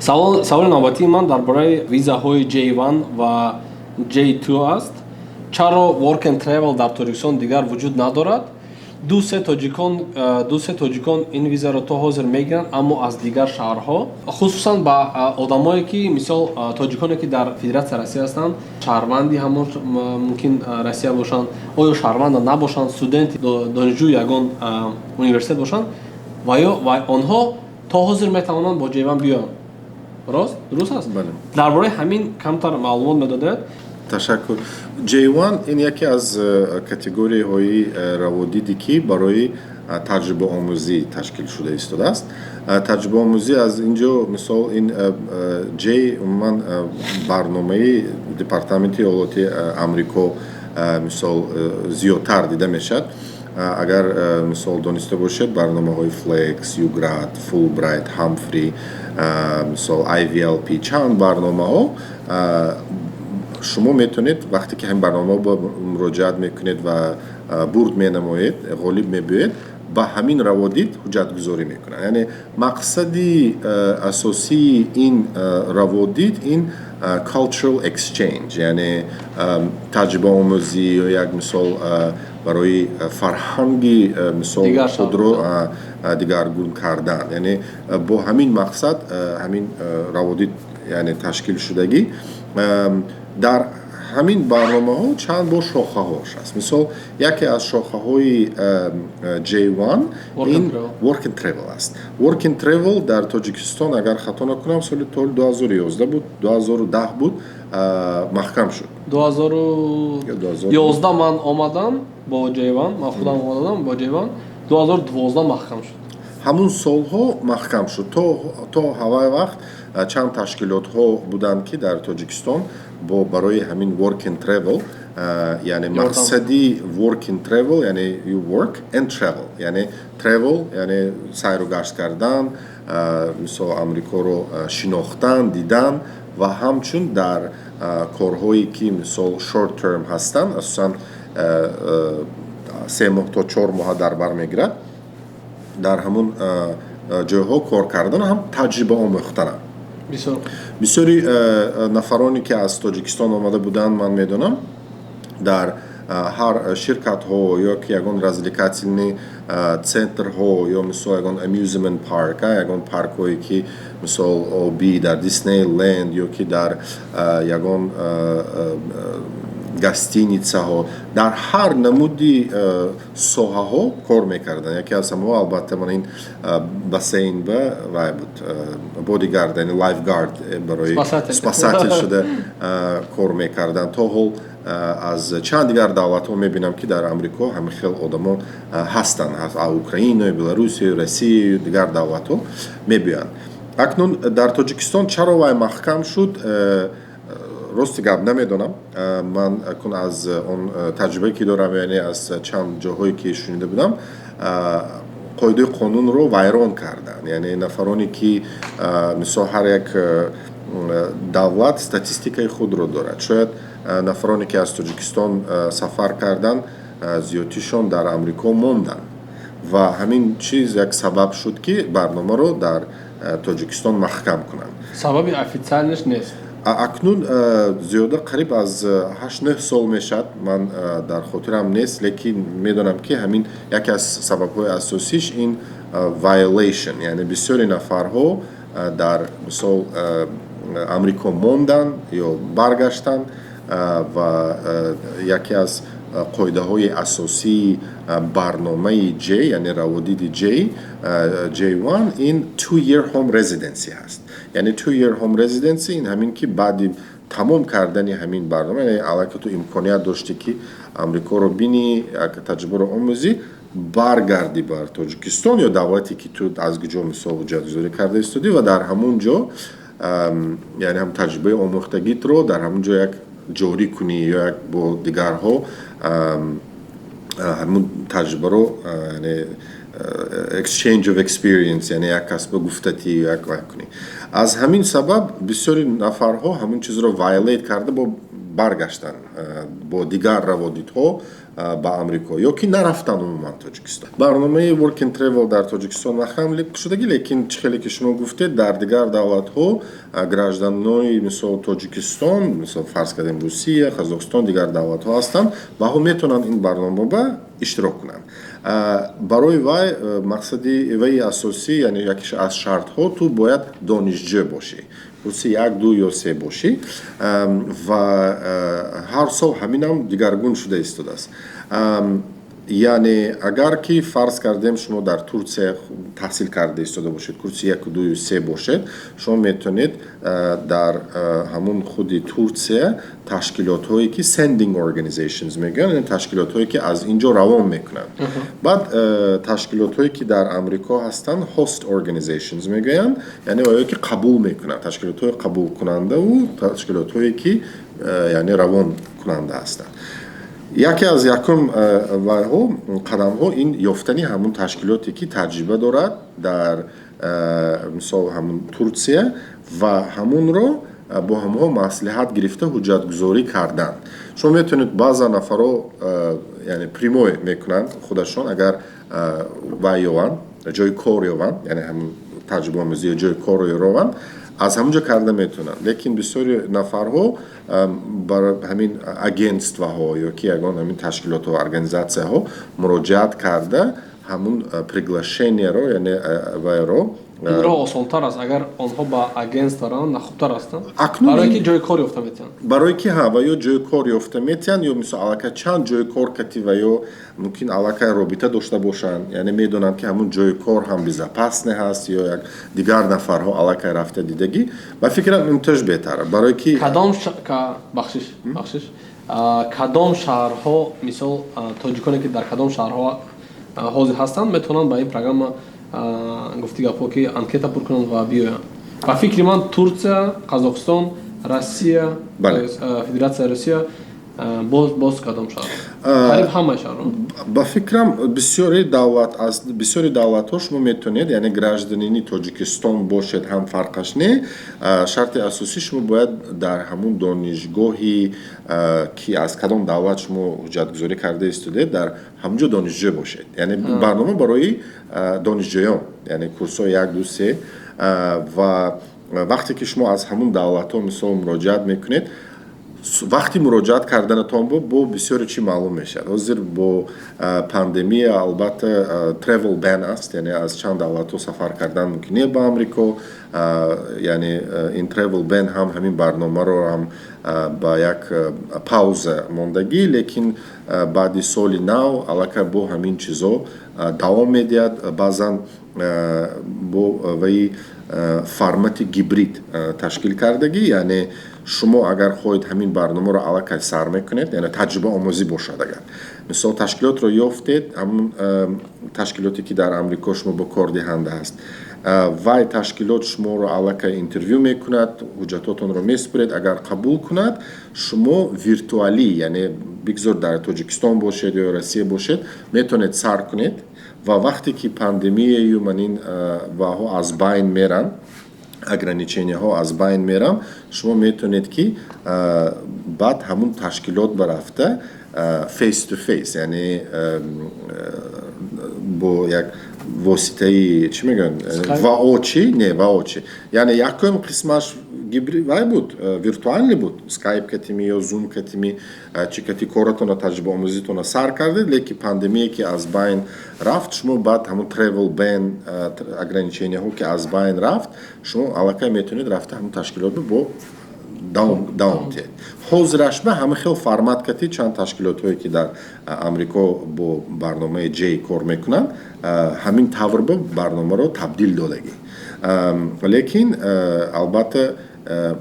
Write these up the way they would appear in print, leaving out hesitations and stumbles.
Саволи навбатии ман дар бораи визаҳои J1 ва J2 аст. Чаро work and travel дар Тоҷикистон дигар вуҷуд надорад? Ду се тоҷикон ин визаро то ҳозир мегиранд, аммо аз дигар шаҳрҳо, хусусан ба одамое ки, мисол, тоҷиконе, ки дар Федератсияи Россия ҳастанд, шаҳрванди ҳамон мумкин Россия бошанд, оё шаҳрванда набошанд, студенти, донишҷӯи ягон университет бошанд ва ё ва онҳо то ҳозир метавонанд бо J1 биёянд. Рост, дуруст аст? Дар бораи ҳамин камтар маълумот медодед. Ташаккур. J1 ин яке аз категорияҳои раводиде, ки барои таҷрибаомӯзӣ ташкил шуда истодааст. Таҷрибаомӯзӣ аз ин ҷо, мисол, ин J умуман барномаи Департаменти Иёлоти Амрико, мисол, зиёдтар дида мешавад. Агар, мисол, дониста бошед, барномаҳои Flex, UGRAD, Fulbright, Humphrey, мисол, IVLP, чанд барномаҳо. Шумо метавонед, вақте ки ҳамин барномаҳо муроҷиат мекунед ва бурд менамоед, ғолиб мебиёед, ба ҳамин раводид ҳуҷҷатгузорӣ мекунанд. Яъне мақсади асосии ин раводид ин cultural exchange, яъне таҷрибаомӯзӣ ё як, мисол, барои фарҳанги, мисол, худро дигаргун кардан. Яъне бо ҳамин мақсад ҳамин раводид, яъне, ташкил шудагӣ. Дар ҳамин барномаҳо чанд бор шохаҳош аст. Мисол, яке аз шохаҳои J1 ин work and travel аст. Work and travel дар Тоҷикистон, агар хато накунам, соли 2011 буд, 2010 буд, маҳкам шуд. 2011 ман омадам бо J1, ман худам омадам бо J1, 2012 маҳкам шуд. Ҳамун солҳо маҳкам шуд. То ҳавай вақт чанд ташкилотҳо буданд, ки дар Тоҷикистон бо барои ҳамин work and travel, яъне мақсади work and travel, яъне you work and travel, яъне travel, яъне сайру гашт кардан, мисол, Амрикоро шинохтан, дидан ва ҳамчун дар корҳое, ки, мисол, short term ҳастанд, асосан 3 моҳ то 4 моҳа дар бар мегирад, дар ҳамун ҷойҳо кор кардан, ҳам таҷриба омӯхтанам. Бисёри нафароне, ки аз Тоҷикистон омада буданд, ман медонам, дар ҳар ширкатҳо ё ки ягон развлекательный центрҳо ё, мисол, ягон amusement park, ягон паркҳое, ки, мисол, обӣ дар Диснейленд ё ки дар ягон гостиницаҳо, дар ҳар намуди соҳаҳо кор мекарданд. Яке аз ҳамаҳо, албатта, мана ин бассейн ба вай буд, бодигард, яъне lifeguard, барои спасатель шуда кор мекарданд. То ҳол аз чанд дигар давлатҳо мебинам, ки дар Амрико ҳамин хел одамо ҳастанд, Украина, Беларусию, Россияю, дигар давлатҳо мебиёянд. Акнун дар Тоҷикистон чаро вай маҳкам шуд, рости гап, намедонам. Ман акун аз он таҷрибае, ки дорам, яъне аз чанд ҷоҳое, ки шунида будам, қоидаи қонунро вайрон карданд. Яъне нафароне, ки, мисол, ҳар як давлат статистикаи худро дорад. Шояд нафароне, ки аз Тоҷикистон сафар карданд, зиёдтишон дар Амрико монданд ва ҳамин чиз як сабаб шуд, ки барномаро дар Тоҷикистон маҳкам кунанд. Сабаби официальныйш нест. Акнун зиёда қариб аз 8-9 сол мешавад, ман дар хотирам нест, лекин медонам, ки ҳамин яке аз сабабҳои асосиш ин violation, яъне бисёри нафарҳо дар, мисол, Амрико монданд ё баргаштанд ва яке аз қоидаҳои асосии барномаи J, яъне раводиди J, J1, ин two year home residency ҳаст. Яъне two year home residency ин ҳамин, ки баъди тамом кардани ҳамин барнома, яъне аллакай ту имконият доштӣ, ки Амрикоро бинӣ, таҷрибаро омӯзӣ, баргардӣ бар Тоҷикистон ё давлате, ки ту аз куҷо, мисол, ҳуҷҷатгузорӣ карда истодӣ, ва дар ҳамун ҷо, яъне ҳам таҷрибаи омӯхтагитро дар ҳамун ҷо як ҷорӣ кунӣ ё як бо дигарҳо ҳамун таҷрибаро, яъне exchange of experience, яъне як кас ба гуфтати як вай кунӣ. Аз ҳамин сабаб бисёри нафарҳо ҳамун чизро violate карда, бо Баргаштан бо дигар раводидҳо ба Амрико ё ки нарафтан умуман Тоҷикистон. Барномаи Work and Travel дар Тоҷикистон маҳкам шудагӣ, лекин чӣ хеле ки шумо гуфтед, дар дигар давлатҳо гражданои, мисол, Тоҷикистон, мисол, фарз кардем, Русия, Қазоқистон, дигар давлатҳо ҳастанд ва ҳо метавонанд ин барнома ба иштирок кунанд. Барои вай мақсади ваи асосӣ, яъне яке аз шартҳо, ту бояд донишҷӯ бошӣ, курси як, ду ё се бошӣ, ва ҳар сол ҳаминам дигаргун шуда истодааст. Яъне агар ки, фарз кардем, шумо дар Турсия таҳсил карда истода бошед, курси яку, дую, се бошед, шумо метавонед дар ҳамун худи Турсия ташкилотҳое ки sending organizations мегӯянд, яъне ташкилотҳое ки аз ин ҷо равон мекунанд. Баъд ташкилотҳое ки дар Амрико ҳастанд, host organizations мегӯянд, яъне оё ки қабул мекунанд, ташкилотҳои қабулкунандаву ташкилотҳое ки яъне равонкунанда ҳастанд. Яке аз якум вайҳо, қадамҳо, ин ёфтани ҳамун ташкилоте ки таҷриба дорад дар мисол ҳамун Турсия ва ҳамунро бо ҳамонҳо маслиҳат гирифта, ҳуҷҷатгузорӣ кардан. Шумо метавонед, баъзан нафарҳо яъне прямой мекунанд худашон, агар вай ёванд, ҷои кор ёванд, яъне ҳамун таҷрибаомӯзӣ ё ҷои корро ёванд, аз ҳамун ҷо карда метавонанд. Лекин бисёри нафарҳо бар ҳамин агентствоҳо ё ки ягон ҳамин ташкилотҳо, организатсияҳо муроҷиат карда, ҳамун приглашениеро, яъне вайро. Ин роҳ осонтар аст, агар онҳо ба агентство раванд, хубтар ҳастанд, барое ки ҷои кор ёфта метиҳанд. Барое ки ҳа, ва ё ҷои кор ёфта метиҳанд, ё мисол аллакай чанд ҷои кор кати ва ё мумкин аллакай робита дошта бошанд, яъне медонанд, ки ҳамун ҷои кор ҳам безопасный ҳаст ё як дигар нафарҳо аллакай рафта дидагӣ. Ба фикрам, инташ беҳтара, барое ки Кадом, бахшиш, бахшиш, кадом шаҳрҳо, мисол, тоҷиконе ки дар кадом шаҳрҳо ҳозир ҳастанд, метавонанд ба ин программа, гуфти гапҳо, ки анкета пур кунанд ва биёянд? Ба фикри ман, Турсия, Қазоқистон, Россия, Федератсияи Россия, боз кадом шаҳр? Қариб ҳамаи шаҳрҳо. Ба фикрам, бисёри давлат, аз бисёри давлатҳо шумо метавонед, яъне гражданини Тоҷикистон бошед ҳам фарқаш не. Шарти асосӣ, шумо бояд дар ҳамун донишгоҳи ки аз кадом давлат шумо ҳуҷҷатгузорӣ карда истодед, дар ҳамун ҷо донишҷӯ бошед. Яъне барнома барои донишҷӯён, яъне курсҳои як, ду, се. Ва вақте ки шумо аз ҳамун давлатҳо, мисол, муроҷиат мекунед, вақти муроҷиат карданатон бо бисёре чӣ маълум мешавад. Ҳозир бо пандемия, албатта, travel ban аст, яъне аз чанд давлатҳо сафар кардан мумкин не ба Амрико. Яъне ин travel ban ҳам ҳамин барномаро ҳам ба як пауза мондагӣ, лекин баъди соли нав аллакай бо ҳамин чизо давом медиҳад. Баъзан бо ваи формати гибрид ташкил кардагӣ, яъне шумо агар хоҳед, ҳамин барномаро аллакай сар мекунед, яъне таҷрибаомӯзӣ бошад, агар, мисол, ташкилотро ёфтед, ҳамун ташкилоте ки дар Амрико шумо бо кордиҳанда аст, вай ташкилот шуморо аллакай интервю мекунад, ҳуҷҷатотонро месупоред, агар қабул кунад, шумо виртуалӣ, яъне бигзор дар Тоҷикистон бошед ё Россия бошед, метавонед сар кунед. Ва вақте ки пандемияю манин ваҳо аз байн меранд, ограниченияҳо аз байн меранд, шумо метавонед ки баъд ҳамун ташкилот барафта, face to face, яъне бо як воситаи, чӣ мегӯянд, воочий, не воочий, яъне якум қисмаш вай буд, виртуальный буд, скайп катими ё зум катими, чӣ кати коратона, таҷрибаомӯзитона сар кардед, лекин пандемия ки аз байн рафт, шумо баъд ҳамун travel ban, ограниченияҳо ки аз байн рафт, шумо аллакай метавонед рафта ҳамун ташкилот бо давом диҳед. Ҳозираш ба ҳама хел формат кати чанд ташкилотҳое ки дар Амрико бо барномаи J кор мекунанд, ҳамин тавр ба барномаро табдил додагӣ. Лекин албатта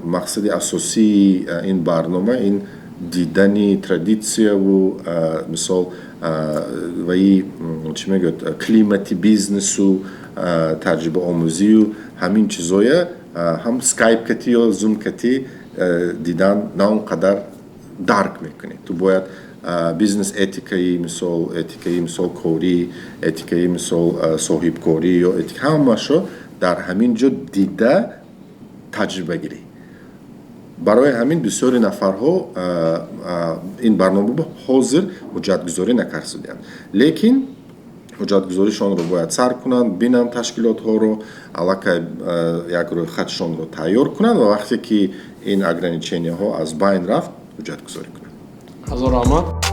мақсади асосии ин барнома ин дидани традитсияву, мисол, ваи, чӣ мегӯяд, климати бизнесу таҷрибаомӯзию ҳамин чизоя ҳам скайп кати ё зум кати дидан на он қадар дарк мекунӣ. Ту бояд бизнес этикаи, мисол, этикаи, мисол, корӣ, этикаи, мисол, соҳибкорӣ ё этика, ҳамаашо дар ҳамин ҷо дида, таҷриба гирӣ. Барои ҳамин бисёри нафарҳо ин барнома ҳозир ҳуҷҷатгузорӣ накарда, лекин ҳуҷҷатгузоришонро бояд сар кунанд, бинанд ташкилотҳоро, аллакай як рӯйхатшонро тайёр кунанд ва вақте ки ин ограничения ҳо аз байн рафт, ҳуҷҷатгузорӣ кунанд. Ҳазор раҳмат.